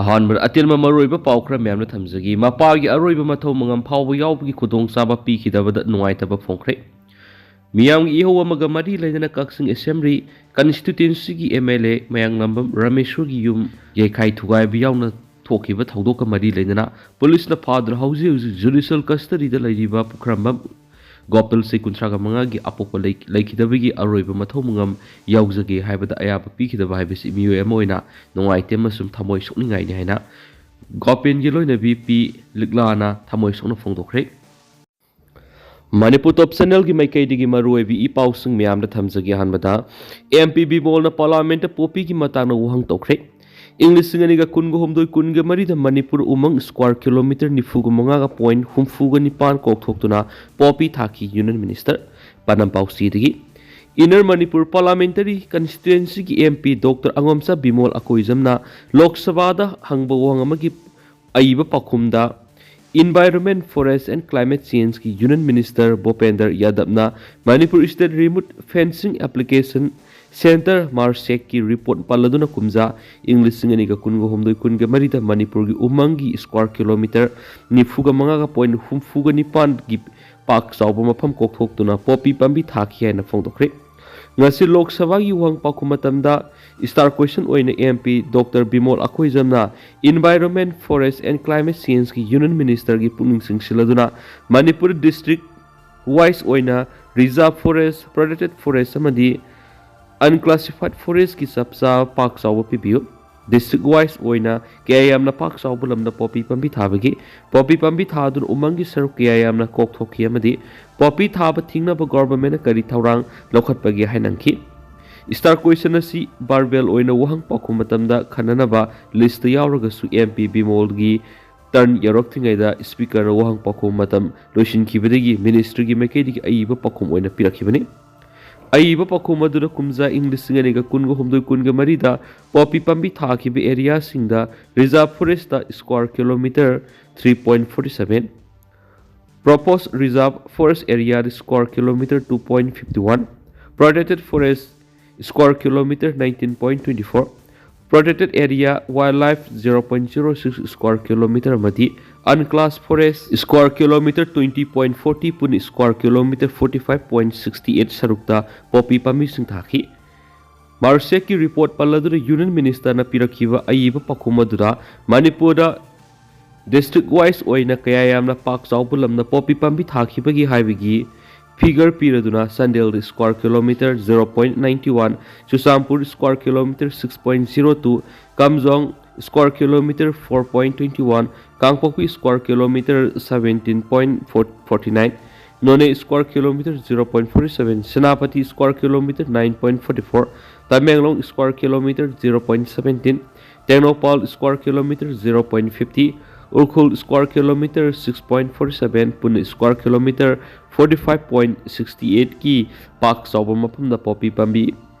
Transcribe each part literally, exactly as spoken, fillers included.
ꯑꯍꯥꯟꯕꯗ ꯑꯇꯦꯟꯕ ꯃꯔꯨꯑꯣꯏꯕ ꯄꯥꯎ ꯈꯔ ꯃꯌꯥꯝꯅ ꯊꯝꯖꯒꯦ꯫ ꯃꯄꯥꯒꯤ ꯑꯔꯣꯏꯕ ꯃꯊꯧ ꯃꯉꯝ ꯐꯥꯎꯕ ꯌꯥꯎꯕꯒꯤ ꯈꯨꯗꯣꯡꯆꯥꯕ ꯄꯤꯈꯤꯗꯕꯗ ꯅꯨꯡꯉꯥꯏꯇꯕ ꯐꯣꯡꯈ꯭ꯔꯦ꯫ ꯃꯤꯌꯥꯝꯒꯤ ꯏꯍꯧ ꯑꯃꯒ ꯃꯔꯤ ꯂꯩꯅꯅ ꯀꯛꯆꯤꯡ ꯑꯦꯁꯦꯝꯕ꯭ꯂꯤ ꯀꯟꯁꯇꯤꯇ꯭ꯋꯦꯟꯁꯤꯒꯤ ꯑꯦꯝ ꯑꯦꯜ ꯑꯦ ꯃꯌꯥꯡꯂꯝꯕꯝ ꯔꯥꯃꯦꯁꯣꯔꯒꯤ ꯌꯨꯝ ꯌꯩꯈꯥꯏ ꯊꯨꯒꯥꯏꯕ ꯌꯥꯎꯅ ꯊꯣꯛꯈꯤꯕ ꯊꯧꯗꯣꯛꯀ ꯃꯔꯤ ꯂꯩꯅꯅ ꯄꯨꯂꯤꯁꯅ ꯐꯥꯗꯨꯅ ꯍꯧꯖꯤꯛ ꯍꯧꯖꯤꯛ ꯖꯨꯗꯤꯁꯤꯌꯦꯜ ꯀꯁꯇꯗꯤꯗ ꯂꯩꯔꯤꯕ ꯄꯨꯈ꯭ꯔꯝꯕꯝ ꯒꯣꯄꯜꯁꯦ ꯀꯨꯟꯊ꯭ꯔꯥꯒ ꯃꯉꯥꯒꯤ ꯑꯄꯣꯛꯄ ꯂꯩ-, ꯂꯩꯈꯤꯗꯕꯒꯤ ꯑꯔꯣꯏꯕ ꯃꯊꯧ ꯃꯉꯝ ꯌꯥꯎꯖꯒꯦ ꯍꯥꯏꯕꯗ ꯑꯌꯥꯕ ꯄꯤꯈꯤꯗꯕ ꯍꯥꯏꯕꯁꯤ ꯃꯤꯑꯣꯏ ꯑꯃ ꯑꯣꯏꯅ ꯅꯨꯡꯉꯥꯏꯇꯦ ꯑꯃꯁꯨꯡ ꯊꯃꯣꯏ ꯁꯣꯛꯅꯤꯡꯉꯥꯏꯅꯤ ꯍꯥꯏꯅ ꯒꯣꯄꯦꯟꯒꯤ ꯂꯣꯏꯅꯕꯤ ꯄꯤ ꯂꯤꯛꯂꯥꯅ ꯊꯃꯣꯏ ꯁꯣꯛꯅ ꯐꯣꯡꯗꯣꯛꯈ꯭ꯔꯦ꯫ ꯃꯅꯤꯄꯨꯔ ꯇꯣꯞ ꯆꯦꯅꯦꯜꯒꯤ ꯃꯥꯏꯀꯩꯗꯒꯤ ꯃꯔꯨꯑꯣꯏꯕ ꯏ ꯄꯥꯎꯁꯤꯡ ꯃꯌꯥꯝꯗ ꯊꯝꯖꯒꯦ꯫ ꯑꯍꯥꯟꯕꯗ, ꯑꯦꯝ ꯄꯤ ꯕꯤꯃꯣꯜꯅ ꯄꯥꯔꯂꯥꯃꯦꯟꯠꯇ ꯄꯣꯄꯤꯒꯤ ꯃꯇꯥꯡꯗ ꯋꯥꯍꯪ ꯇꯧꯈ꯭ꯔꯦ꯫ ꯏꯪ ꯂꯤꯁꯤꯡ ꯑꯅꯤꯒ ꯀꯨꯟꯒ ꯍꯨꯝꯗꯣꯏ ꯀꯨꯟꯒ ꯃꯔꯤꯗ ꯃꯅꯤꯄꯨꯔ ꯎꯃꯪ ꯁ꯭ꯀ꯭ꯋꯥꯔ ꯀꯤꯂꯣꯃꯤꯇꯔ ꯅꯤꯐꯨꯒ ꯃꯉꯥꯒ ꯄꯣꯏꯟꯠ ꯍꯨꯝꯐꯨꯒ ꯅꯤꯄꯥꯟ ꯀꯣꯛꯊꯣꯛꯇꯨꯅ ꯄꯣꯄꯤ ꯊꯥꯈꯤ ꯌꯨꯅꯤꯌꯟ ꯃꯤꯅꯤꯁꯇꯔ꯫ ꯄꯥꯟꯗꯝ ꯄꯥꯎꯆꯦꯗꯒꯤ, ꯏꯟꯅꯔ ꯃꯅꯤꯄꯨꯔ ꯄꯥꯔꯂꯥꯃꯦꯟꯇꯔꯤ ꯀꯟꯁꯇꯤꯇ꯭ꯋꯦꯟꯁꯤꯒꯤ M P doctor Angomcha Bimol ꯑꯀꯣꯏꯖꯝꯅ ꯂꯣꯛ ꯁꯚꯥꯗ ꯍꯪꯕ ꯋꯥꯍꯪ ꯑꯃꯒꯤ ꯑꯏꯕ ꯄꯥꯎꯈꯨꯝꯗ, Environment, Forest and Climate Changeꯀꯤ ꯌꯨꯅꯤꯌꯟ ꯃꯤꯅꯤꯁꯇꯔ ꯚꯨꯄꯦꯟꯗꯔ ꯌꯥꯗꯕꯅ Manipur state remote sensing application centre ꯃꯥꯔꯁꯦꯛꯀꯤ ꯔꯤꯄꯣꯔꯠ ꯄꯜꯂꯗꯨꯅ ꯀꯨꯝꯖꯥ ꯏꯪ ꯂꯤꯁꯤꯡ ꯑꯅꯤꯒ ꯀꯨꯟꯒ ꯍꯨꯝꯗꯣꯏ ꯀꯨꯟꯒ ꯃꯔꯤꯗ ꯃꯅꯤꯄꯨꯔꯒꯤ ꯎꯃꯪꯒꯤ ꯁ꯭ꯀ꯭ꯋꯥꯔ ꯀꯤꯂꯣꯃꯤꯇꯔ ꯅꯤꯐꯨꯒ ꯃꯉꯥꯒ ꯄꯣꯏꯟꯠ ꯍꯨꯝꯐꯨꯒ ꯅꯤꯄꯥꯟꯒꯤ ꯄꯥꯛ ꯆꯥꯎꯕ ꯃꯐꯝ ꯀꯣꯛꯊꯣꯛꯇꯨꯅ ꯄꯣꯄꯤ ꯄꯥꯝꯕꯤ ꯊꯥꯈꯤ ꯍꯥꯏꯅ ꯐꯣꯡꯗꯣꯛꯈ꯭ꯔꯦ꯫ ꯉꯁꯤ ꯂꯣꯛ ꯁꯚꯥꯒꯤ ꯋꯥꯍꯪ ꯄꯥꯎꯈꯨꯝ ꯃꯇꯝꯗ ꯁ꯭ꯇꯥꯔ ꯀ꯭ꯋꯦꯁꯟ ꯑꯣꯏꯅ ꯑꯦꯝ ꯄꯤ ꯗꯣꯛꯇꯔ ꯕꯤꯃꯣꯜ ꯑꯀꯣꯏꯖꯝꯅ Environment, Forest and Climate Changeꯀꯤ ꯌꯨꯅꯤꯌꯟ ꯃꯤꯅꯤꯁꯇꯔꯒꯤ ꯄꯨꯛꯅꯤꯡ ꯆꯤꯡꯁꯤꯜꯂꯗꯨꯅ ꯃꯅꯤꯄꯨꯔ ꯗꯤꯁꯇ꯭ꯔꯤꯛ ꯋꯥꯏꯁ ꯑꯣꯏꯅ ꯔꯤꯖꯥꯔꯚ ꯐꯣꯔꯦꯁ, ꯄ꯭ꯔꯣꯇꯦꯛꯇꯦꯗ ꯐꯣꯔꯦꯁ ꯑꯃꯗꯤ ꯑꯟꯀ꯭ꯂꯥꯁꯤꯐꯥꯏꯗ ꯐꯣꯔꯦꯁꯀꯤ ꯆꯞ ꯆꯥꯕ ꯄꯥꯛ ꯆꯥꯎꯕ ꯄꯤꯕꯤꯌꯨ꯫ ꯗꯤꯁꯇ꯭ꯔꯤꯛ ꯋꯥꯏꯁ ꯑꯣꯏꯅ ꯀꯌꯥ ꯌꯥꯝꯅ ꯄꯥꯛ ꯆꯥꯎꯕ ꯂꯝꯗ ꯄꯣꯄꯤ ꯄꯥꯝꯕꯤ ꯊꯥꯕꯒꯦ? ꯄꯣꯄꯤ ꯄꯥꯝꯕꯤ ꯊꯥꯗꯨꯅ ꯎꯃꯪꯒꯤ ꯁꯔꯨꯛ ꯀꯌꯥ ꯌꯥꯝꯅ ꯀꯣꯛꯊꯣꯛꯈꯤ ꯑꯃꯗꯤ ꯄꯣꯄꯤ ꯊꯥꯕ ꯊꯤꯡꯅꯕ ꯒꯣꯚꯔꯟꯃꯦꯟꯠꯅ ꯀꯔꯤ ꯊꯧꯔꯥꯡ ꯂꯧꯈꯠꯄꯒꯦ ꯍꯥꯏꯅ ꯍꯪꯈꯤ꯫ ꯁ꯭ꯇꯥꯔ ꯀ꯭ꯋꯦꯁꯟ ꯑꯁꯤ ꯚꯥꯔꯕꯦꯜ ꯑꯣꯏꯅ ꯋꯥꯍꯪ ꯄꯥꯎꯈꯨꯝ ꯃꯇꯝꯗ ꯈꯟꯅꯅꯕ ꯂꯤꯁꯇ ꯌꯥꯎꯔꯒꯁꯨ ꯑꯦꯝ ꯄꯤ ꯕꯤꯃꯣꯜꯒꯤ ꯇꯔꯟ ꯌꯧꯔꯛꯇ꯭ꯔꯤꯉꯩꯗ ꯁ꯭ꯄꯤꯀꯔꯅ ꯋꯥꯍꯪ ꯄꯥꯎꯈꯨꯝ ꯃꯇꯝ ꯂꯣꯏꯁꯤꯟꯈꯤꯕꯗꯒꯤ ꯃꯤꯅꯤꯁꯇ꯭ꯔꯤꯒꯤ ꯃꯥꯏꯀꯩꯗꯒꯤ ꯑꯏꯕ ꯄꯥꯎꯈꯨꯝ ꯑꯣꯏꯅ ꯄꯤꯔꯛꯈꯤꯕꯅꯤ꯫ ꯑꯏꯕ ꯄꯥꯎꯈꯨꯝ ꯑꯗꯨꯗ ꯀꯨꯝꯖꯥ ꯏꯪ ꯂꯤꯁꯤꯡ ꯑꯅꯤꯒ ꯀꯨꯟꯒ ꯍꯨꯝꯗꯣꯏ ꯀꯨꯟꯒ ꯃꯔꯤꯗ ꯄꯣꯄꯤ ꯄꯥꯝꯕꯤ ꯊꯥꯈꯤꯕ ꯑꯦꯔꯤꯌꯥꯁꯤꯡꯗ reserve forest square kilometre three point forty seven, proposed reserve forest ꯑꯦꯔꯤꯌꯥꯗ square kilometre two point fifty one, protected forest square kilometre nineteen point twenty four, Protected Area Wildlife zero point zero six square kilometer ꯑꯃꯗꯤ Unclassed Forest square kilometer twenty point forty, ꯄꯨꯟꯅ square kilometer forty five point sixty eight ꯁꯔꯨꯛꯇ poppy ꯄꯥꯝꯕꯤꯁꯤꯡ ꯊꯥꯈꯤ꯫ ꯃꯥꯔꯁꯦꯛꯀꯤ report ꯄꯜꯂꯗꯨꯅ union ꯃꯤꯅꯤꯁꯇꯔꯅ ꯄꯤꯔꯛꯈꯤꯕ ꯑꯏꯕ ꯄꯥꯎꯈꯨꯝ ꯑꯗꯨꯗ ꯃꯅꯤꯄꯨꯔꯗ district wise ꯑꯣꯏꯅ ꯀꯌꯥ ꯌꯥꯝꯅ ꯄꯥꯛ ꯆꯥꯎꯕ ꯂꯝꯗ ꯄꯣꯄꯤ ꯄꯥꯝꯕꯤ ꯊꯥꯈꯤꯕꯒꯤ ꯍꯥꯏꯕꯒꯤ figure ꯄꯤꯔꯗꯨꯅ ꯆꯥꯟꯗꯦꯜꯗ square kilometer zero point ninety one, Churachandpur square kilometer six point zero two, ꯀꯥꯝꯖꯣꯡ square kilometer four point twenty one, ꯀꯥꯡꯄꯣꯛꯄꯤ square kilometer seventeen point forty nine, ꯅꯣꯅꯦ square kilometer zero point forty seven, Senapati square kilometer nine point forty four, Tamenglong square kilometer zero point seventeen, Tengnoupal square kilometer zero point fifty, Ukhrul square kilometer six point forty seven, ꯄꯨꯟꯅ square kilometer forty five point sixty eight ꯀꯤ ꯄꯥꯛ ꯆꯥꯎꯕ ꯃꯐꯝꯗ poppy ꯄꯥꯝꯕꯤ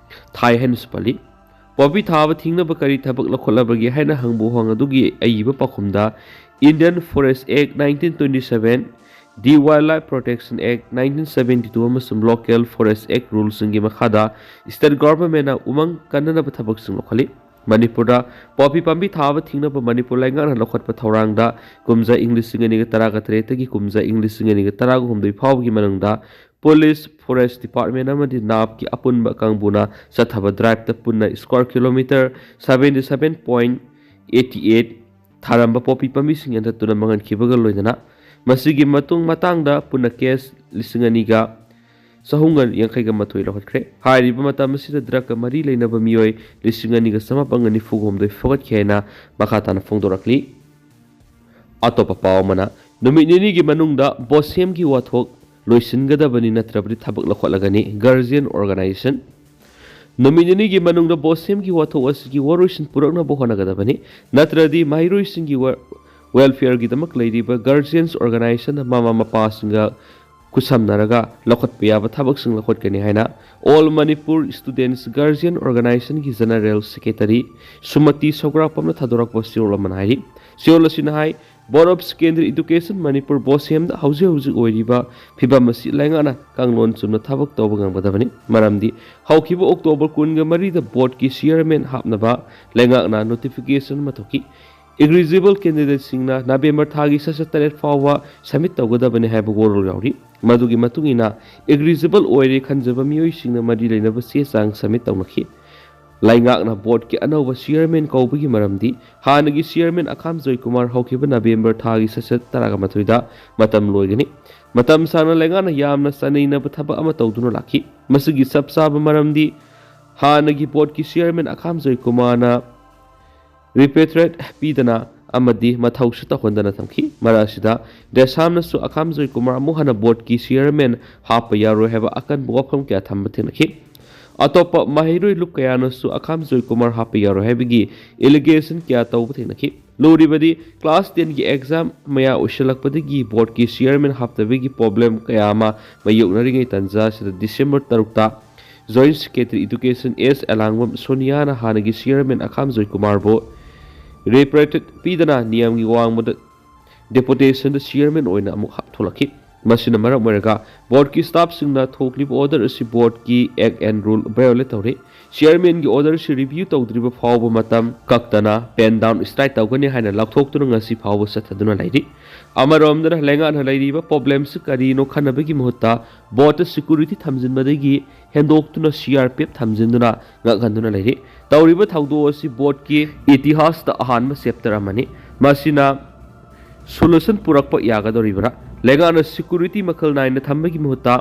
ꯊꯥꯏ ꯍꯥꯏꯅꯁꯨ ꯄꯜꯂꯤ꯫ Poppy ꯊꯥꯕ ꯊꯤꯡꯅꯕ ꯀꯔꯤ ꯊꯕꯛ ꯂꯧꯈꯠꯂꯕꯒꯦ ꯍꯥꯏꯅ ꯍꯪꯕ ꯋꯥꯍꯪ ꯑꯗꯨꯒꯤ ꯑꯏꯕ ꯄꯥꯎꯈꯨꯝꯗ Indian Forest Act nineteen twenty seven, The Wildlife Protection Act nineteen seventy two ꯑꯃꯁꯨꯡ Local Forest Act ruleꯁꯤꯡꯒꯤ ꯃꯈꯥꯗ state governmentꯅ ꯎꯃꯪ ꯀꯟꯅꯅꯕ ꯊꯕꯛꯁꯤꯡ ꯂꯧꯈꯠꯂꯤ꯫ ꯃꯅꯤꯄꯨꯔꯗ ꯄꯣꯄꯤ ꯄꯥꯝꯕꯤ ꯊꯥꯕ ꯊꯤꯡꯅꯕ ꯃꯅꯤꯄꯨꯔ ꯂꯩꯉꯥꯛꯅ ꯂꯧꯈꯠꯄ ꯊꯧꯔꯥꯡꯗ ꯀꯨꯝꯖꯥ ꯏꯪ ꯂꯤꯁꯤꯡ ꯑꯅꯤꯒ ꯇꯔꯥꯒ ꯇꯔꯦꯠꯇꯒꯤ ꯀꯨꯝꯖꯥ ꯏꯪ ꯂꯤꯁꯤꯡ ꯑꯅꯤꯒ ꯇꯔꯥꯒ ꯍꯨꯝꯗꯣꯏ ꯐꯥꯎꯕꯒꯤ ꯃꯅꯨꯡꯗ Police, Forest Department ꯑꯃꯗꯤ NAFꯀꯤ ꯑꯄꯨꯟꯕ ꯀꯥꯡꯕꯨꯅ ꯆꯠꯊꯕ driveꯇ ꯄꯨꯟꯅ square kilometer seventy seven point eighty eight ꯊꯥꯔꯝꯕ ꯄꯣꯄꯤ ꯄꯥꯝꯕꯤꯁꯤꯡ ꯌꯥꯟꯊꯠꯇꯨꯅ ꯃꯥꯡꯍꯟꯈꯤꯕꯒ ꯂꯣꯏꯅꯅ ꯃꯁꯤꯒꯤ ꯃꯇꯨꯡ ꯃꯇꯥꯡꯗ ꯄꯨꯟꯅ case ꯂꯤꯁꯤꯡ ꯑꯅꯤꯒ ꯆꯍꯨꯝꯒ ꯌꯥꯡꯈꯩꯒ ꯃꯥꯊꯣꯏ ꯂꯧꯈꯠꯈ꯭ꯔꯦ꯫ ꯍꯥꯏꯔꯤꯕ ꯃꯇꯝ ꯑꯁꯤꯗ drugꯀ ꯃꯔꯤ ꯂꯩꯅꯕ ꯃꯤꯑꯣꯏ ꯂꯤꯁꯤꯡ ꯑꯅꯤꯒ ꯆꯃꯥꯄꯟꯒ ꯅꯤꯐꯨꯒ ꯍꯨꯝꯗꯣꯏ ꯐꯥꯒꯠꯈꯤ ꯍꯥꯏꯅ ꯃꯈꯥ ꯇꯥꯅ ꯐꯣꯡꯗꯣꯔꯛꯂꯤ꯫ ꯑꯇꯣꯞꯄ ꯄꯥꯎ ꯑꯃꯅ, ꯅꯨꯃꯤꯠ ꯅꯤꯅꯤꯒꯤ ꯃꯅꯨꯡꯗ BOSEMꯒꯤ ꯋꯥꯊꯣꯛ ꯂꯣꯏꯁꯤꯟꯒꯗꯕꯅꯤ, ꯅꯠꯇ꯭ꯔꯕꯗꯤ ꯊꯕꯛ ꯂꯧꯈꯠꯂꯒꯅꯤ guardian organization꯫ ꯅꯨꯃꯤꯠ ꯅꯤꯅꯤꯒꯤ ꯃꯅꯨꯡꯗ BOSEMꯒꯤ ꯋꯥꯊꯣꯛ ꯑꯁꯤꯒꯤ ꯋꯥꯔꯣꯏꯁꯤꯟ ꯄꯨꯔꯛꯅꯕ ꯍꯣꯠꯅꯒꯗꯕꯅꯤ, ꯅꯠꯇ꯭ꯔꯗꯤ ꯃꯍꯩꯔꯣꯏꯁꯤꯡꯒꯤ ꯋ-, welfareꯒꯤꯗꯃꯛ ꯂꯩꯔꯤꯕ guardians organizationꯅ ꯃꯃꯥ ꯃꯄꯥꯁꯤꯡꯒ ꯈꯨꯠꯁꯝꯅꯔꯒ ꯂꯧꯈꯠꯄ ꯌꯥꯕ ꯊꯕꯛꯁꯤꯡ ꯂꯧꯈꯠꯀꯅꯤ ꯍꯥꯏꯅ All Manipur Students Guardian Organizationꯒꯤ General Secretary ꯁꯨꯃꯇꯤ ꯁꯧꯒ꯭ꯔꯥꯛꯄꯝꯅ ꯊꯥꯗꯣꯔꯛꯄ ꯆꯦꯔꯣꯜ ꯑꯃꯅ ꯍꯥꯏꯔꯤ꯫ ꯆꯦꯔꯣꯜ ꯑꯁꯤꯅ ꯍꯥꯏ, Board of Secondary Education Manipur, BOSEM ꯗ ꯍꯧꯖꯤꯛ ꯍꯧꯖꯤꯛ ꯑꯣꯏꯔꯤꯕ ꯐꯤꯕꯝ ꯑꯁꯤ ꯂꯩꯉꯥꯛꯅ ꯀꯥꯡꯂꯣꯟ ꯆꯨꯝꯅ ꯊꯕꯛ ꯇꯧꯕ ꯉꯝꯒꯗꯕꯅꯤ꯫ ꯃꯔꯝꯗꯤ ꯍꯧꯈꯤꯕ October ꯀꯨꯟꯒ ꯃꯔꯤꯗ ꯕꯣꯔꯗꯀꯤ ꯆꯤꯌꯔꯃꯦꯟ ꯍꯥꯞꯅꯕ ꯂꯩꯉꯥꯛꯅ ꯅꯣꯇꯤꯐꯤꯀꯦꯁꯟ ꯑꯃ ꯊꯣꯛꯈꯤ꯫ ꯏꯂꯤꯖꯤꯕꯜ ꯀꯦꯟꯗꯤꯗꯦꯠꯁꯤꯡꯅ ꯅꯕꯦꯝꯕꯔ ꯊꯥꯒꯤ ꯁꯠꯁꯠ ꯇꯔꯦꯠ ꯐꯥꯎꯕ ꯁꯕꯃꯤꯠ ꯇꯧꯒꯗꯕꯅꯤ ꯍꯥꯏꯕ ꯋꯥꯔꯣꯜ ꯌꯥꯎꯔꯤ꯫ ꯃꯗꯨꯒꯤ ꯃꯇꯨꯡ ꯏꯟꯅ ꯏꯂꯤꯖꯤꯕꯜ ꯑꯣꯏꯔꯦ ꯈꯟꯖꯕ ꯃꯤꯑꯣꯏꯁꯤꯡꯅ ꯃꯔꯤ ꯂꯩꯅꯕ ꯆꯦ ꯆꯥꯡ ꯁꯕꯃꯤꯠ ꯇꯧꯅꯈꯤ꯫ ꯂꯩꯉꯥꯛꯅ ꯕꯣꯔꯗꯀꯤ ꯑꯅꯧꯕ ꯆꯤꯌꯔꯃꯦꯟ ꯀꯧꯕꯒꯤ ꯃꯔꯝꯗꯤ ꯍꯥꯟꯅꯒꯤ ꯆꯤꯌꯔꯃꯦꯟ ꯑꯈꯥꯝꯖꯣꯏ ꯀꯨꯃꯥꯔ ꯍꯧꯈꯤꯕ ꯅꯕꯦꯝꯕꯔ ꯊꯥꯒꯤ ꯁꯠꯁꯠ ꯇꯔꯥꯃꯥꯊꯣꯏꯗ ꯃꯇꯝ ꯂꯣꯏꯒꯅꯤ꯫ ꯃꯇꯝ ꯁꯥꯡꯅ ꯂꯩꯉꯥꯛꯅ ꯌꯥꯝꯅ ꯆꯥꯅꯩꯅꯕ ꯊꯕꯛ ꯑꯃ ꯇꯧꯗꯨꯅ ꯂꯥꯛꯈꯤ꯫ ꯃꯁꯤꯒꯤ ꯆꯞ ꯆꯥꯕ ꯃꯔꯝꯗꯤ ꯍꯥꯟꯅꯒꯤ ꯕꯣꯔꯗꯀꯤ ꯆꯤꯌꯔꯃꯦꯟ ꯑꯈꯥꯝꯖꯣꯏ ꯀꯨꯃꯥꯔꯅ ꯔꯤꯄꯦꯇ꯭ꯔꯦꯠ ꯄꯤꯗꯅ ꯑꯃꯗꯤ ꯃꯊꯧꯁꯨ ꯇꯧꯍꯟꯗꯅ ꯊꯝꯈꯤ꯫ ꯃꯔꯛ ꯑꯁꯤꯗ ꯗꯦꯁꯥꯝꯅꯁꯨ ꯑꯈꯥꯝꯖꯣꯏ ꯀꯨꯃꯥꯔ ꯑꯃꯨꯛ ꯍꯟꯅ ꯕꯣꯔꯗꯀꯤ ꯆꯤꯌꯔꯃꯦꯟ ꯍꯥꯞꯄ ꯌꯥꯔꯣꯏ ꯍꯥꯏꯕ ꯑꯀꯟꯕ ꯋꯥꯐꯝ ꯀꯌꯥ ꯊꯝꯕ ꯊꯦꯡꯅꯈꯤ꯫ ꯑꯇꯣꯞꯄ ꯃꯍꯩꯔꯣꯏ ꯂꯨꯞ ꯀꯌꯥꯅꯁꯨ ꯑꯈꯥꯝꯖꯣꯏ ꯀꯨꯃꯥꯔ ꯍꯥꯞꯄ ꯌꯥꯔꯣꯏ ꯍꯥꯏꯕꯒꯤ ꯑꯦꯂꯤꯒꯦꯁꯟ ꯀꯌꯥ ꯇꯧꯕ ꯊꯦꯡꯅꯈꯤ꯫ ꯂꯨꯔꯤꯕꯗꯤ ꯀ꯭ꯂꯥꯁ ꯇꯦꯟꯒꯤ ꯑꯦꯛꯖꯥꯝ ꯃꯌꯥ ꯑꯣꯏꯁꯤꯜꯂꯛꯄꯗꯒꯤ ꯕꯣꯔꯗꯀꯤ ꯆꯤꯌꯔꯃꯦꯟ ꯍꯥꯞꯇꯕꯒꯤ ꯄ꯭ꯔꯣꯕ꯭ꯂꯦꯝ ꯀꯌꯥ ꯑꯃ ꯃꯥꯌꯣꯛꯅꯔꯤꯉꯩ ꯇꯥꯟꯖꯥ ꯑꯁꯤꯗ ꯗꯤꯁꯦꯝꯕꯔ ꯇꯔꯨꯛꯇ ꯖꯣꯏꯟꯠ ꯁꯦꯀ꯭ꯔꯦꯇꯔꯤ ꯏꯗꯨꯀꯦꯁꯟ ꯑꯦꯁ ꯑꯦꯂꯥꯡꯕꯝ ꯁꯣꯅꯤꯌꯥꯅ ꯍꯥꯟꯅꯒꯤ ꯆꯤꯌꯔꯃꯦꯟ ꯑꯈꯥꯝꯖꯣꯏ ꯀꯨꯃꯥꯔꯕꯨ ꯔꯤꯄꯦꯇ꯭ꯔꯦꯠ ꯄꯤꯗꯅ ꯅꯤꯌꯝꯒꯤ ꯋꯥꯡꯃꯗ ꯗꯦꯄꯨꯇꯦꯁꯟꯗ ꯆꯤꯌꯔꯃꯦꯟ ꯑꯣꯏꯅ ꯑꯃꯨꯛ ꯍꯥꯞꯊꯣꯛꯂꯛꯈꯤ꯫ ꯃꯁꯤꯅ ꯃꯔꯝ ꯑꯣꯏꯔꯒ ꯕꯣꯔꯗꯀꯤ ꯁ꯭ꯇꯥꯐꯁꯤꯡꯅ ꯊꯣꯛꯂꯤꯕ ꯑꯣꯔꯗꯔ ꯑꯁꯤ ꯕꯣꯔꯗꯀꯤ ꯑꯦꯛ ꯑꯦꯟ ꯔꯨꯜ ꯚꯥꯏꯑꯣꯂꯦꯠ ꯇꯧꯔꯦ꯫ ꯆꯤꯌꯔꯃꯦꯟꯒꯤ ꯑꯣꯔꯗꯔ ꯑꯁꯤ ꯔꯤꯚ꯭ꯌꯨ ꯇꯧꯗ꯭ꯔꯤꯕ ꯐꯥꯎꯕ ꯃꯇꯝ ꯀꯛꯇꯅ ꯄꯦꯟ ꯗꯥꯎꯟ ꯁ꯭ꯇ꯭ꯔꯥꯏꯛ ꯇꯧꯒꯅꯤ ꯍꯥꯏꯅ ꯂꯥꯎꯊꯣꯛꯇꯨꯅ ꯉꯁꯤ ꯐꯥꯎꯕ ꯆꯠꯊꯗꯨꯅ ꯂꯩꯔꯤ꯫ ꯑꯃꯔꯣꯝꯗꯅ ꯂꯩꯉꯥꯛꯅ ꯂꯩꯔꯤꯕ ꯄ꯭ꯔꯣꯕ꯭ꯂꯦꯝꯁꯤ ꯀꯔꯤꯅꯣ ꯈꯟꯅꯕꯒꯤ ꯃꯍꯨꯠꯇ ꯕꯣꯔꯗꯇ security ꯊꯝꯖꯤꯟꯕꯗꯒꯤ ꯍꯦꯟꯗꯣꯛꯇꯨꯅ C R P F ꯊꯝꯖꯤꯟꯗꯨꯅ ꯉꯛꯍꯟꯗꯨꯅ ꯂꯩꯔꯤ꯫ ꯇꯧꯔꯤꯕ ꯊꯧꯗꯣꯛ ꯑꯁꯤ ꯕꯣꯔꯗꯀꯤ ꯏꯇꯤꯍꯥꯁꯇ ꯑꯍꯥꯟꯕ ꯆꯦꯞꯇꯔ ꯑꯃꯅꯤ꯫ ꯃꯁꯤꯅ ꯁꯣꯂꯨꯁꯟ ꯄꯨꯔꯛꯄ ꯌꯥꯒꯗꯧꯔꯤꯕ꯭ꯔꯥ? ꯂꯩꯉꯥꯛꯅ ꯁꯦꯀ꯭ꯌꯨꯔꯤꯇꯤ ꯃꯈꯜ ꯅꯥꯏꯅ ꯊꯝꯕꯒꯤ ꯃꯍꯨꯠꯇ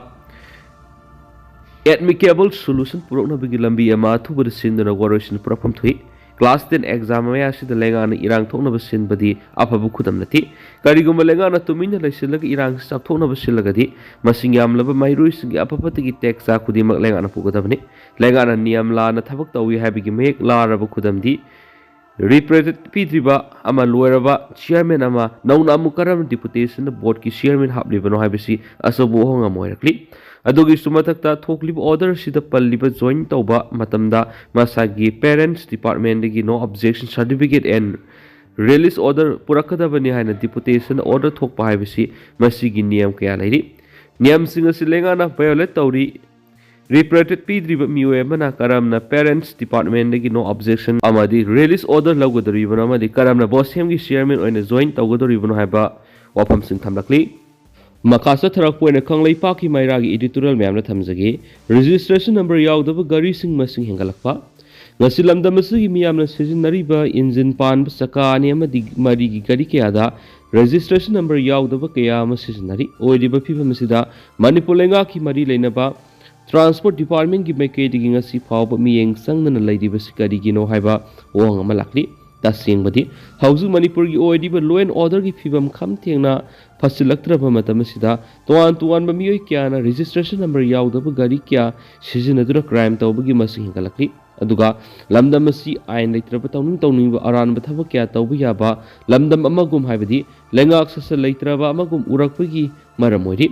ꯑꯦꯠꯃꯤꯀꯦꯕꯜ ꯁꯣꯂꯨꯁꯟ ꯄꯨꯔꯛꯅꯕꯒꯤ ꯂꯝꯕꯤ ꯑꯃ ꯑꯊꯨꯕꯗ ꯁꯤꯟꯗꯨꯅ ꯋꯥꯔꯣꯏꯁꯤꯟ ꯄꯨꯔꯛꯐꯝ ꯊꯣꯛꯏ꯫ ꯀ꯭ꯂꯥꯁ ꯇꯦꯟ ꯑꯦꯛꯖꯥꯝ ꯃꯌꯥ ꯑꯁꯤꯗ ꯂꯩꯉꯥꯛꯅ ꯏꯔꯥꯡ ꯊꯣꯛꯅꯕ ꯁꯤꯟꯕꯗꯤ ꯑꯐꯕ ꯈꯨꯗꯝ ꯅꯠꯇꯦ꯫ ꯀꯔꯤꯒꯨꯝꯕ ꯂꯩꯉꯥꯛꯅ ꯇꯨꯃꯤꯟꯅ ꯂꯩꯁꯤꯜꯂꯒ ꯏꯔꯥꯡ ꯆꯥꯎꯊꯣꯛꯅꯕ ꯁꯤꯜꯂꯒꯗꯤ, ꯃꯁꯤꯡ ꯌꯥꯝꯂꯕ ꯃꯍꯩꯔꯣꯏꯁꯤꯡꯒꯤ ꯑꯐ ꯐꯠꯇꯒꯤ ꯇꯦꯛ ꯆꯥ ꯈꯨꯗꯤꯡꯃꯛ ꯂꯩꯉꯥꯛꯅ ꯄꯨꯒꯗꯕꯅꯤ꯫ ꯂꯩꯉꯥꯛꯅ ꯅꯤꯌꯝ ꯂꯥꯟꯅ ꯊꯕꯛ ꯇꯧꯏ ꯍꯥꯏꯕꯒꯤ ꯃꯌꯦꯛ ꯂꯥꯔꯕ ꯈꯨꯗꯝꯗꯤ, ꯔꯤꯄ꯭ꯔꯦꯖꯦꯟ ꯄꯤꯗ꯭ꯔꯤꯕ ꯑꯃ ꯂꯣꯏꯔꯕ ꯆꯤꯌꯔꯃꯦꯟ ꯑꯃ ꯅꯧꯅ ꯑꯃꯨꯛ ꯀꯔꯝꯅ ꯗꯤꯄꯨꯇꯦꯁꯟꯗ ꯕꯣꯔꯗꯀꯤ ꯆꯤꯌꯔꯃꯦꯟ ꯍꯥꯞꯂꯤꯕꯅꯣ ꯍꯥꯏꯕꯁꯤ ꯑꯆꯧꯕ ꯋꯥꯍꯪ ꯑꯃ ꯑꯣꯏꯔꯛꯂꯤ꯫ ꯑꯗꯨꯒꯤꯁꯨ ꯃꯊꯛꯇ, ꯊꯣꯛꯂꯤꯕ ꯑꯣꯔꯗꯔ ꯑꯁꯤꯗ ꯄꯜꯂꯤꯕ ꯖꯣꯏꯟ ꯇꯧꯕ ꯃꯇꯝꯗ ꯃꯁꯥꯒꯤ ꯄꯦꯔꯦꯟꯁ ꯗꯤꯄꯥꯔꯠꯃꯦꯟꯗꯒꯤ no objection certificate and release order ꯄꯨꯔꯛꯀꯗꯕꯅꯤ ꯍꯥꯏꯅ deputation order ꯊꯣꯛꯄ ꯍꯥꯏꯕꯁꯤ ꯃꯁꯤꯒꯤ ꯅꯤꯌꯝ ꯀꯌꯥ ꯂꯩꯔꯤ꯫ ꯅꯤꯌꯝꯁꯤꯡ ꯑꯁꯤ ꯂꯩꯉꯥꯛꯅ violate ꯇꯧꯔꯤ꯫ Report ꯄꯤꯗ꯭ꯔꯤꯕ ꯃꯤꯑꯣꯏ ꯑꯃꯅ ꯀꯔꯝꯅ parents departmentꯗꯒꯤ no objection ꯑꯃꯗꯤ release order ꯂꯧꯒꯗꯧꯔꯤꯕꯅꯣ ꯑꯃꯗꯤ ꯀꯔꯝꯅ BOSEMꯒꯤ chairman ꯑꯣꯏꯅ join ꯇꯧꯒꯗꯧꯔꯤꯕꯅꯣ ꯍꯥꯏꯕ ꯋꯥꯐꯝꯁꯤꯡ ꯊꯝꯂꯛꯂꯤ꯫ ꯃꯈꯥ ꯆꯠꯊꯔꯛꯄ ꯑꯣꯏꯅ ꯀꯪꯂꯩꯄꯥꯛꯀꯤ ꯃꯩꯔꯥꯒꯤ editorial ꯃꯌꯥꯝꯗ ꯊꯝꯖꯒꯦ꯫ Registration number ꯌꯥꯎꯗꯕ ꯒꯥꯔꯤꯁꯤꯡ ꯃꯁꯤꯡ ꯍꯦꯟꯒꯠꯂꯛꯄ꯫ ꯉꯁꯤ ꯂꯝꯗꯝ ꯑꯁꯤꯒꯤ ꯃꯤꯌꯥꯝꯅ ꯁꯤꯖꯤꯟꯅꯔꯤꯕ engine ꯄꯥꯟꯕ ꯆꯀꯥ ꯑꯅꯤ ꯑꯃꯗꯤ ꯃꯔꯤꯒꯤ ꯒꯥꯔꯤ ꯀꯌꯥꯗ registration number ꯌꯥꯎꯗꯕ ꯀꯌꯥ ꯑꯃ ꯁꯤꯖꯤꯟꯅꯔꯤ꯫ ꯑꯣꯏꯔꯤꯕ ꯐꯤꯕꯝ ꯑꯁꯤꯗ ꯃꯅꯤꯄꯨꯔ ꯂꯩꯉꯥꯛꯀꯤ ꯃꯔꯤ ꯂꯩꯅꯕ transport departmentꯀꯤ ꯃꯥꯏꯀꯩꯗꯒꯤ ꯉꯁꯤ ꯐꯥꯎꯕ ꯃꯤꯠꯌꯦꯡ ꯆꯪꯗꯅ ꯂꯩꯔꯤꯕꯁꯤ ꯀꯔꯤꯒꯤꯅꯣ ꯍꯥꯏꯕ ꯋꯥꯍꯪ ꯑꯃ ꯂꯥꯛꯂꯤ꯫ ꯇꯁꯦꯡꯕꯗꯤ ꯍꯧꯖꯤꯛ ꯃꯅꯤꯄꯨꯔꯒꯤ ꯑꯣꯏꯔꯤꯕ law and orderꯒꯤ ꯐꯤꯕꯝ ꯈꯝ ꯊꯦꯡꯅ ꯐꯠꯁꯤꯜꯂꯛꯇ꯭ꯔꯕ ꯃꯇꯝ ꯑꯁꯤꯗ ꯇꯣꯉꯥꯟ ꯇꯣꯉꯥꯟꯕ ꯃꯤꯑꯣꯏ ꯀꯌꯥꯅ registration number ꯌꯥꯎꯗꯕ ꯒꯥꯔꯤ ꯀꯌꯥ ꯁꯤꯖꯤꯟꯅꯗꯨꯅ crime ꯇꯧꯕꯒꯤ ꯃꯁꯤꯡ ꯍꯦꯟꯒꯠꯂꯛꯂꯤ꯫ ꯑꯗꯨꯒ ꯂꯝꯗꯝ ꯑꯁꯤ ꯑꯥꯏꯟ ꯂꯩꯇ꯭ꯔꯕ ꯇꯧꯅꯤꯡ ꯇꯧꯅꯤꯡꯕ ꯑꯔꯥꯟꯕ ꯊꯕꯛ ꯀꯌꯥ ꯇꯧꯕ ꯌꯥꯕ ꯂꯝꯗꯝ ꯑꯃꯒꯨꯝ ꯍꯥꯏꯕꯗꯤ ꯂꯩꯉꯥꯛ ꯁꯥꯁꯟ ꯂꯩꯇ꯭ꯔꯕ ꯑꯃꯒꯨꯝ ꯎꯔꯛꯄꯒꯤ ꯃꯔꯝ ꯑꯣꯏꯔꯤ꯫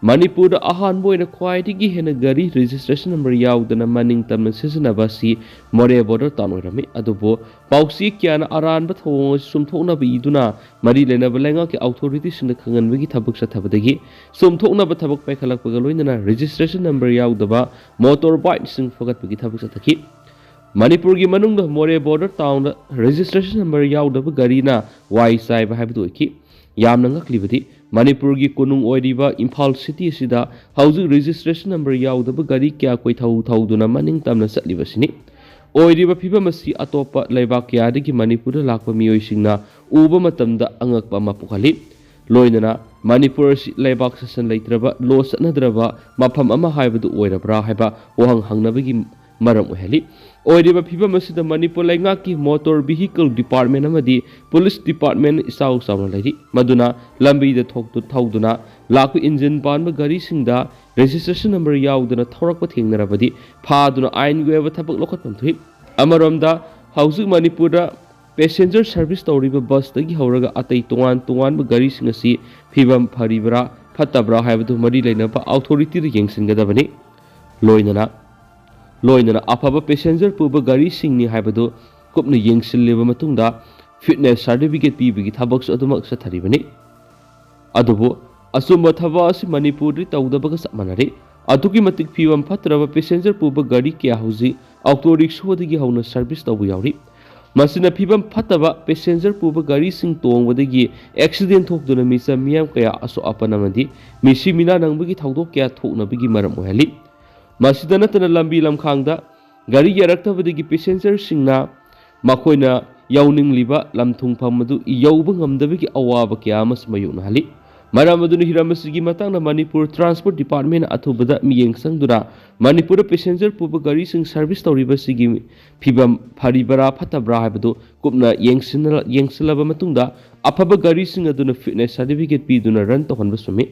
ꯃꯅꯤꯄꯨꯔꯗ ꯑꯍꯥꯟꯕ ꯑꯣꯏꯅ ꯈ꯭ꯋꯥꯏꯗꯒꯤ ꯍꯦꯟꯅ ꯒꯥꯔꯤ registration number ꯌꯥꯎꯗꯅ ꯃꯅꯤꯡ ꯇꯝꯅ ꯁꯤꯖꯤꯟꯅꯕ ꯑꯁꯤ ꯃꯣꯔꯦ border town ꯑꯣꯏꯔꯝꯃꯤ꯫ ꯑꯗꯨꯕꯨ ꯄꯥꯎꯆꯦ ꯀꯌꯥꯅ ꯑꯔꯥꯟꯕ ꯊꯧꯑꯣꯡ ꯑꯁꯤ ꯆꯨꯝꯊꯣꯛꯅꯕ ꯏꯗꯨꯅ ꯃꯔꯤ ꯂꯩꯅꯕ ꯂꯩꯉꯥꯛꯀꯤ authorityꯁꯤꯡꯗ ꯈꯪꯍꯟꯕꯒꯤ ꯊꯕꯛ ꯆꯠꯊꯕꯗꯒꯤ ꯆꯨꯝꯊꯣꯛꯅꯕ ꯊꯕꯛ ꯄꯥꯏꯈꯠꯂꯛꯄꯒ ꯂꯣꯏꯅꯅ registration number ꯌꯥꯎꯗꯕ motor bikeꯁꯤꯡ ꯐꯒꯠꯄꯒꯤ ꯊꯕꯛ ꯆꯠꯊꯈꯤ꯫ ꯃꯅꯤꯄꯨꯔꯒꯤ ꯃꯅꯨꯡꯗ ꯃꯣꯔꯦ border townꯗ registration number ꯌꯥꯎꯗꯕ ꯒꯥꯔꯤꯅ ꯋꯥꯏ ꯆꯥꯏꯕ ꯍꯥꯏꯕꯗꯨ ꯑꯣꯏꯈꯤ꯫ ꯌꯥꯝꯅ ꯉꯛꯂꯤꯕꯗꯤ ꯃꯅꯤꯄꯨꯔꯒꯤ ꯀꯣꯅꯨꯡ ꯑꯣꯏꯔꯤꯕ ꯏꯝꯐꯥꯜ city ꯑꯁꯤꯗ ꯍꯧꯖꯤꯛ registration number ꯌꯥꯎꯗꯕ ꯒꯥꯔꯤ ꯀꯌꯥ ꯀꯣꯏꯊꯧ ꯊꯧꯗꯨꯅ ꯃꯅꯤꯡ ꯇꯝꯅ ꯆꯠꯂꯤꯕꯁꯤꯅꯤ꯫ ꯑꯣꯏꯔꯤꯕ ꯐꯤꯕꯝ ꯑꯁꯤ ꯑꯇꯣꯞꯄ ꯂꯩꯕꯥꯛ ꯀꯌꯥꯗꯒꯤ ꯃꯅꯤꯄꯨꯔꯗ ꯂꯥꯛꯄ ꯃꯤꯑꯣꯏꯁꯤꯡꯅ ꯎꯕ ꯃꯇꯝꯗ ꯑꯉꯛꯄ ꯑꯃ ꯄꯣꯛꯍꯜꯂꯤ꯫ ꯂꯣꯏꯅꯅ ꯃꯅꯤꯄꯨꯔ ꯑꯁꯤ ꯂꯩꯕꯥꯛ ꯁꯥꯁꯟ ꯂꯩꯇ꯭ꯔꯕ, law ꯆꯠꯅꯗ꯭ꯔꯕ ꯃꯐꯝ ꯑꯃ ꯍꯥꯏꯕꯗꯨ ꯑꯣꯏꯔꯕ꯭ꯔꯥ ꯍꯥꯏꯕ ꯋꯥꯍꯪ ꯍꯪꯅꯕꯒꯤ ꯃꯔꯝ ꯑꯣꯏꯍꯜꯂꯤ꯫ ꯑꯣꯏꯔꯤꯕ ꯐꯤꯕꯝ ꯑꯁꯤꯗ ꯃꯅꯤꯄꯨꯔ ꯂꯩꯉꯥꯛꯀꯤ motor vehicle department ꯑꯃꯗꯤ police department ꯏꯆꯥꯎ ꯆꯥꯎꯅ ꯂꯩꯔꯤ꯫ ꯃꯗꯨꯅ ꯂꯝꯕꯤꯗ ꯊꯣꯛꯇꯨ-, ꯊꯧꯗꯨꯅ ꯂꯥꯛꯄ engine ꯄꯥꯟꯕ ꯒꯥꯔꯤꯁꯤꯡꯗ registration number ꯌꯥꯎꯗꯅ ꯊꯧꯔꯛꯄ ꯊꯦꯡꯅꯔꯕꯗꯤ ꯐꯥꯗꯨꯅ ꯑꯥꯏꯟꯒꯤ ꯑꯣꯏꯕ ꯊꯕꯛ ꯂꯧꯈꯠꯐꯝ ꯊꯣꯛꯏ꯫ ꯑꯃꯔꯣꯝꯗ ꯍꯧꯖꯤꯛ ꯃꯅꯤꯄꯨꯔꯗ passenger service ꯇꯧꯔꯤꯕ busꯇꯒꯤ ꯍꯧꯔꯒ ꯑꯇꯩ ꯇꯣꯉꯥꯟ ꯇꯣꯉꯥꯟꯕ ꯒꯥꯔꯤꯁꯤꯡ ꯑꯁꯤ ꯐꯤꯕꯝ ꯐꯔꯤꯕ꯭ꯔꯥ ꯐꯠꯇꯕ꯭ꯔꯥ ꯍꯥꯏꯕꯗꯨ ꯃꯔꯤ ꯂꯩꯅꯕ authorityꯗ ꯌꯦꯡꯁꯤꯟꯒꯗꯕꯅꯤ꯫ ꯂꯣꯏꯅꯅ, ꯂꯣꯏꯅꯅ ꯑꯐꯕ passenger ꯄꯨꯕ ꯒꯥꯔꯤꯁꯤꯡꯅꯤ ꯍꯥꯏꯕꯗꯨ ꯀꯨꯞꯅ ꯌꯦꯡꯁꯤꯜꯂꯕ ꯃꯇꯨꯡꯗ ꯐꯤꯠꯅꯦꯁ ꯁꯥꯔꯇꯤꯐꯤꯀꯦꯠ ꯄꯤꯕꯒꯤ ꯊꯕꯛꯁꯨ ꯑꯗꯨꯃꯛ ꯆꯠꯊꯔꯤꯕꯅꯤ꯫ ꯑꯗꯨꯕꯨ ꯑꯆꯨꯝꯕ ꯊꯕꯛ ꯑꯁꯤ ꯃꯅꯤꯄꯨꯔꯗꯤ ꯇꯧꯗꯕꯒ ꯆꯞ ꯃꯥꯟꯅꯔꯤ꯫ ꯑꯗꯨꯛꯀꯤ ꯃꯇꯤꯛ ꯐꯤꯕꯝ ꯐꯠꯇ꯭ꯔꯕ ꯄꯦꯁꯦꯟꯖꯔ ꯄꯨꯕ ꯒꯥꯔꯤ ꯀꯌꯥ ꯍꯧꯖꯤꯛ ꯑꯣꯇꯣ ꯔꯤꯛꯁꯣꯗꯒꯤ ꯍꯧꯅ ꯁꯔꯚꯤꯁ ꯇꯧꯕ ꯌꯥꯎꯔꯤ꯫ ꯃꯁꯤꯅ ꯐꯤꯕꯝ ꯐꯠꯇꯕ ꯄꯦꯁꯦꯟꯖꯔ ꯄꯨꯕ ꯒꯥꯔꯤꯁꯤꯡ ꯇꯣꯡꯕꯗꯒꯤ ꯑꯦꯛꯁꯤꯗꯦꯟ ꯊꯣꯛꯇꯨꯅ ꯃꯤꯆꯝ ꯃꯤꯌꯥꯝ ꯀꯌꯥ ꯑꯁꯣꯛ ꯑꯄꯟ ꯑꯃꯗꯤ ꯃꯤꯁꯤ ꯃꯤꯅꯥ ꯅꯪꯕꯒꯤ ꯊꯧꯗꯣꯛ ꯀꯌꯥ ꯊꯣꯛꯅꯕꯒꯤ ꯃꯔꯝ ꯑꯣꯏꯍꯜꯂꯤ꯫ ꯃꯁꯤꯗ ꯅꯠꯇꯅ ꯂꯝꯕꯤ ꯂꯝꯈꯥꯡꯗ ꯒꯥꯔꯤ ꯌꯥꯔꯛꯇꯕꯗꯒꯤ ꯄꯦꯁꯦꯟꯖꯔꯁꯤꯡꯅ ꯃꯈꯣꯏꯅ ꯌꯧꯅꯤꯡꯂꯤꯕ ꯂꯝ ꯊꯨꯡꯐꯝ ꯑꯗꯨ ꯌꯧꯕ ꯉꯝꯗꯕꯒꯤ ꯑꯋꯥꯕ ꯀꯌꯥ ꯑꯃꯁꯨ ꯃꯥꯌꯣꯛꯅꯍꯜꯂꯤ꯫ ꯃꯔꯝ ꯑꯗꯨꯅ ꯍꯤꯔꯝ ꯑꯁꯤꯒꯤ ꯃꯇꯥꯡꯗ ꯃꯅꯤꯄꯨꯔ ꯇ꯭ꯔꯥꯟꯁꯄꯣꯔꯠ ꯗꯤꯄꯥꯔꯠꯃꯦꯟꯅ ꯑꯊꯨꯕꯗ ꯃꯤꯠꯌꯦꯡ ꯆꯪꯗꯨꯅ ꯃꯅꯤꯄꯨꯔꯗ ꯄꯦꯁꯦꯟꯖꯔ ꯄꯨꯕ ꯒꯥꯔꯤꯁꯤꯡ ꯁꯔꯚꯤꯁ ꯇꯧꯔꯤꯕꯁꯤꯒꯤ ꯐꯤꯕꯝ ꯐꯔꯤꯕ꯭ꯔꯥ ꯐꯠꯇꯕ꯭ꯔꯥ ꯍꯥꯏꯕꯗꯨ ꯀꯨꯞꯅ ꯌꯦꯡꯁꯤꯟꯅ-, ꯌꯦꯡꯁꯤꯜꯂꯕ ꯃꯇꯨꯡꯗ ꯑꯐꯕ ꯒꯥꯔꯤꯁꯤꯡ ꯑꯗꯨꯅ ꯐꯤꯠꯅꯦꯁ ꯁꯥꯔꯇꯤꯐꯤꯀꯦꯠ ꯄꯤꯗꯨꯅ ꯔꯟ ꯇꯧꯍꯟꯕ ꯆꯨꯝꯃꯤ꯫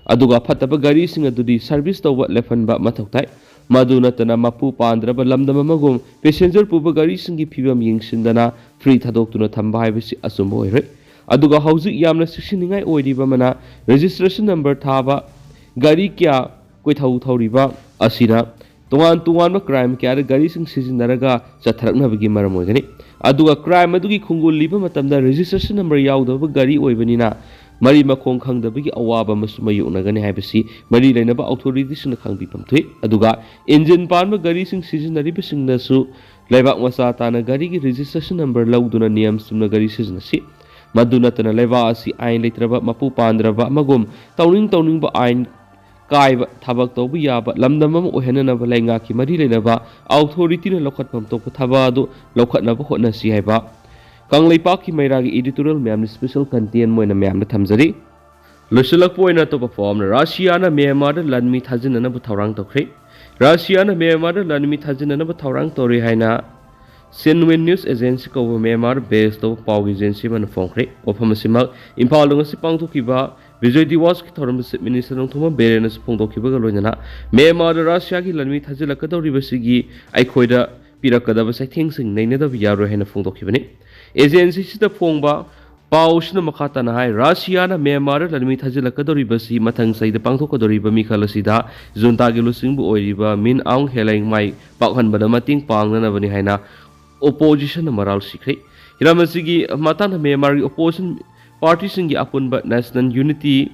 ꯑꯗꯨꯒ ꯐꯠꯇꯕ ꯒꯥꯔꯤꯁꯤꯡ ꯑꯗꯨꯗꯤ ꯁꯔꯚꯤꯁ ꯇꯧꯕ ꯂꯦꯞꯍꯟꯕ ꯃꯊꯧ ꯇꯥꯏ꯫ ꯃꯗꯨ ꯅꯠꯇꯅ ꯃꯄꯨ ꯄꯥꯟꯗ꯭ꯔꯕ ꯂꯝꯗꯝ ꯑꯃꯒꯨꯝ ꯄꯦꯁꯦꯟꯖꯔ ꯄꯨꯕ ꯒꯥꯔꯤꯁꯤꯡꯒꯤ ꯐꯤꯕꯝ ꯌꯦꯡꯁꯤꯟꯗꯅ ꯐ꯭ꯔꯤ ꯊꯥꯗꯣꯛꯇꯨꯅ ꯊꯝꯕ ꯍꯥꯏꯕꯁꯤ ꯑꯆꯨꯝꯕ ꯑꯣꯏꯔꯣꯏ꯫ ꯑꯗꯨꯒ ꯍꯧꯖꯤꯛ ꯌꯥꯝꯅ ꯆꯦꯛꯁꯤꯟꯅꯤꯡꯉꯥꯏ ꯑꯣꯏꯔꯤꯕ ꯑꯃꯅ ꯔꯦꯖꯤꯁꯇ꯭ꯔꯦꯁꯟ ꯅꯝꯕꯔ ꯊꯥꯕ ꯒꯥꯔꯤ ꯀꯌꯥ ꯀꯣꯏꯊꯧ ꯊꯧꯔꯤꯕ ꯑꯁꯤꯅ ꯇꯣꯉꯥꯟ ꯇꯣꯉꯥꯟꯕ ꯀ꯭ꯔꯥꯏꯝ ꯀꯌꯥꯗ ꯒꯥꯔꯤꯁꯤꯡ ꯁꯤꯖꯤꯟꯅꯔꯒ ꯆꯠꯊꯔꯛꯅꯕꯒꯤ ꯃꯔꯝ ꯑꯣꯏꯒꯅꯤ꯫ ꯑꯗꯨꯒ ꯀ꯭ꯔꯥꯏꯝ ꯑꯗꯨꯒꯤ ꯈꯣꯡꯒꯨꯜ ꯂꯤꯕ ꯃꯇꯝꯗ ꯔꯦꯖꯤꯁꯇ꯭ꯔꯦꯁꯟ ꯅꯝꯕꯔ ꯌꯥꯎꯗꯕ ꯒꯥꯔꯤ ꯑꯣꯏꯕꯅꯤꯅ ꯃꯔꯤ ꯃꯈꯣꯡ ꯈꯪꯗꯕꯒꯤ ꯑꯋꯥꯕ ꯑꯃꯁꯨ ꯃꯥꯌꯣꯛꯅꯒꯅꯤ ꯍꯥꯏꯕꯁꯤ ꯃꯔꯤ ꯂꯩꯅꯕ ꯑꯣꯊꯣꯔꯤꯇꯤꯁꯤꯡꯅ ꯈꯪꯕꯤꯐꯝ ꯊꯣꯛꯏ꯫ ꯑꯗꯨꯒ ꯏꯟꯖꯤꯟ ꯄꯥꯟꯕ ꯒꯥꯔꯤꯁꯤꯡ ꯁꯤꯖꯤꯟꯅꯔꯤꯕꯁꯤꯡꯅꯁꯨ ꯂꯩꯕꯥꯛ ꯃꯆꯥ ꯇꯥꯅ ꯒꯥꯔꯤꯒꯤ ꯔꯦꯖꯤꯁꯇ꯭ꯔꯦꯁꯟ ꯅꯝꯕꯔ ꯂꯧꯗꯨꯅ ꯅꯤꯌꯝ ꯆꯨꯝꯅ ꯒꯥꯔꯤ ꯁꯤꯖꯤꯟꯅꯁꯤ꯫ ꯃꯗꯨ ꯅꯠꯇꯅ ꯂꯩꯕꯥꯛ ꯑꯁꯤ ꯑꯥꯏꯟ ꯂꯩꯇ꯭ꯔꯕ ꯃꯄꯨ ꯄꯥꯟꯗ꯭ꯔꯕ ꯑꯃꯒꯨꯝ ꯇꯧꯅꯤꯡ ꯇꯧꯅꯤꯡꯕ ꯑꯥꯏꯟ ꯀꯥꯏꯕ ꯊꯕꯛ ꯇꯧꯕ ꯌꯥꯕ ꯂꯝꯗꯝ ꯑꯃ ꯑꯣꯏꯍꯟꯅꯅꯕ ꯂꯩꯉꯥꯛꯀꯤ ꯃꯔꯤ ꯂꯩꯅꯕ ꯑꯣꯊꯣꯔꯤꯇꯤꯅ ꯂꯧꯈꯠꯐꯝ ꯊꯣꯛꯄ ꯊꯕꯛ ꯑꯗꯨ ꯂꯧꯈꯠꯅꯕ ꯍꯣꯠꯅꯁꯤ ꯍꯥꯏꯕ ꯀꯪꯂꯩꯄꯥꯛꯀꯤ ꯃꯩꯔꯥꯒꯤ ꯏꯗꯤꯇꯣꯔꯤꯌꯦꯜ ꯃꯌꯥꯝꯅ ꯁ꯭ꯄꯦꯁꯦꯜ ꯀꯟꯇꯦꯟ ꯑꯣꯏꯅ ꯃꯌꯥꯝꯗ ꯊꯝꯖꯔꯤ꯫ ꯂꯣꯏꯁꯤꯜꯂꯛꯄ ꯑꯣꯏꯅ ꯑꯇꯣꯞꯄ ꯄꯥꯎ ꯑꯃꯅ ꯔꯁꯤꯌꯥꯅ ꯃ꯭ꯌꯥꯟꯃꯥꯔꯗ ꯂꯥꯟꯃꯤ ꯊꯥꯖꯤꯟꯅꯅꯕ ꯊꯧꯔꯥꯡ ꯇꯧꯈ꯭ꯔꯦ꯫ ꯔꯁꯤꯌꯥꯅ ꯃ꯭ꯌꯥꯟꯃꯥꯔꯗ ꯂꯥꯟꯃꯤ ꯊꯥꯖꯤꯟꯅꯅꯕ ꯊꯧꯔꯥꯡ ꯇꯧꯔꯤ ꯍꯥꯏꯅ ꯁꯤꯟꯋꯤꯟ ꯅ꯭ꯌꯨꯁ ꯑꯦꯖꯦꯟꯁꯤ ꯀꯧꯕ ꯃ꯭ꯌꯥꯟꯃꯥꯔ ꯕꯦꯁ ꯇꯧꯕ ꯄꯥꯎꯒꯤ ꯑꯦꯖꯦꯟꯁꯤ ꯑꯃꯅ ꯐꯣꯡꯈ꯭ꯔꯦ꯫ ꯋꯥꯐꯝ ꯑꯁꯤꯃꯛ ꯏꯝꯐꯥꯜꯗ ꯉꯁꯤ ꯄꯥꯡꯊꯣꯛꯈꯤꯕ ꯕꯤꯖꯣꯏ ꯗꯤꯋꯥꯁꯀꯤ ꯊꯧꯔꯝꯗ ꯆꯤꯐ ꯃꯤꯅꯤꯁꯇꯔ ꯅꯣꯡꯊꯣꯝꯕꯝ ꯕꯤꯔꯦꯟꯅꯁꯨ ꯐꯣꯡꯗꯣꯛꯈꯤꯕꯒ ꯂꯣꯏꯅꯅ ꯃ꯭ꯌꯥꯟꯃꯥꯔꯗ ꯔꯁꯤꯌꯥꯒꯤ ꯂꯥꯟꯃꯤ ꯊꯥꯖꯤꯜꯂꯛꯀꯗꯧꯔꯤꯕꯁꯤꯒꯤ ꯑꯩꯈꯣꯏꯗ ꯄꯤꯔꯛꯀꯗꯕ ꯆꯩꯊꯦꯡꯁꯤꯡ ꯅꯩꯅꯗꯕ ꯌꯥꯔꯣꯏ ꯍꯥꯏꯅ ꯐꯣꯡꯗꯣꯛꯈꯤꯕꯅꯤ꯫ ꯑꯦꯖꯦꯟꯁꯤꯁꯤꯗ ꯐꯣꯡꯕ ꯄꯥꯎꯁꯤꯅ ꯃꯈꯥ ꯇꯥꯅ ꯍꯥꯏ, ꯔꯁꯤꯌꯥꯅ ꯃ꯭ꯌꯥꯟꯃꯥꯔꯗ ꯂꯥꯟꯃꯤ ꯊꯥꯖꯤꯜꯂꯛꯀꯗꯧꯔꯤꯕꯁꯤ ꯃꯊꯪ ꯆꯍꯤꯗ ꯄꯥꯡꯊꯣꯛꯀꯗꯧꯔꯤꯕ ꯃꯤꯈꯜ ꯑꯁꯤꯗ ꯖꯨꯟꯇꯥꯒꯤ ꯂꯨꯆꯤꯡꯕ ꯑꯣꯏꯔꯤꯕ ꯃꯤꯟ ꯑꯥꯎꯡ ꯍꯦꯂꯦꯡ ꯃꯥꯏ ꯄꯥꯛꯍꯟꯕꯗ ꯃꯇꯦꯡ ꯄꯥꯡꯅꯅꯕꯅꯤ ꯍꯥꯏꯅ ꯑꯣꯄꯣꯖꯤꯁꯟꯅ ꯃꯔꯥꯜ ꯁꯤꯈ꯭ꯔꯦ꯫ ꯍꯤꯔꯝ ꯑꯁꯤꯒꯤ ꯃꯇꯥꯡꯗ ꯃ꯭ꯌꯥꯟꯃꯥꯔꯒꯤ opposition partyꯁꯤꯡꯒꯤ ꯑꯄꯨꯟꯕ National Unity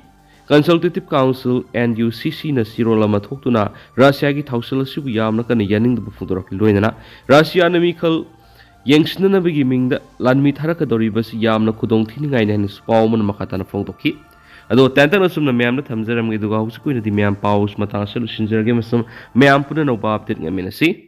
Consultative Council, NUCCꯅ ꯆꯦꯔꯣꯜ ꯑꯃ ꯊꯣꯛꯇꯨꯅ ꯔꯁꯤꯌꯥꯒꯤ ꯊꯧꯁꯤꯜ ꯑꯁꯤꯕꯨ ꯌꯥꯝꯅ ꯀꯟꯅ ꯌꯥꯅꯤꯡꯗꯕ ꯐꯣꯡꯗꯣꯔꯛꯈꯤ꯫ ꯂꯣꯏꯅꯅ ꯔꯁꯤꯌꯥꯅ ꯃꯤꯈꯜ ꯌꯦꯡꯁꯤꯟꯅꯅꯕꯒꯤ ꯃꯤꯡꯗ ꯂꯥꯟꯃꯤ ꯊꯥꯔꯛꯀꯗꯧꯔꯤꯕꯁꯤ ꯌꯥꯝꯅ ꯈꯨꯗꯣꯡ ꯊꯤꯅꯤꯡꯉꯥꯏꯅꯤ ꯍꯥꯏꯅꯁꯨ ꯄꯥꯎ ꯑꯃꯅ ꯃꯈꯥ ꯇꯥꯅ ꯐꯣꯡꯗꯣꯛꯈꯤ꯫ ꯑꯗꯣ ꯇꯦꯟꯇꯛꯅ ꯁꯨꯝꯅ ꯃꯌꯥꯝꯗ ꯊꯝꯖꯔꯝꯒꯦ, ꯑꯗꯨꯒ ꯍꯧꯖꯤꯛꯀꯤ ꯑꯣꯏꯅꯗꯤ ꯃꯌꯥꯝ ꯄꯥꯎ ꯃꯇꯥꯡ ꯑꯁꯤ ꯂꯣꯏꯁꯤꯟꯖꯔꯒꯦ, ꯑꯃꯁꯨꯡ ꯃꯌꯥꯝ ꯄꯨꯟꯅ ꯑꯅꯧꯕ update ꯉꯥꯏꯃꯤꯟꯅꯁꯤ꯫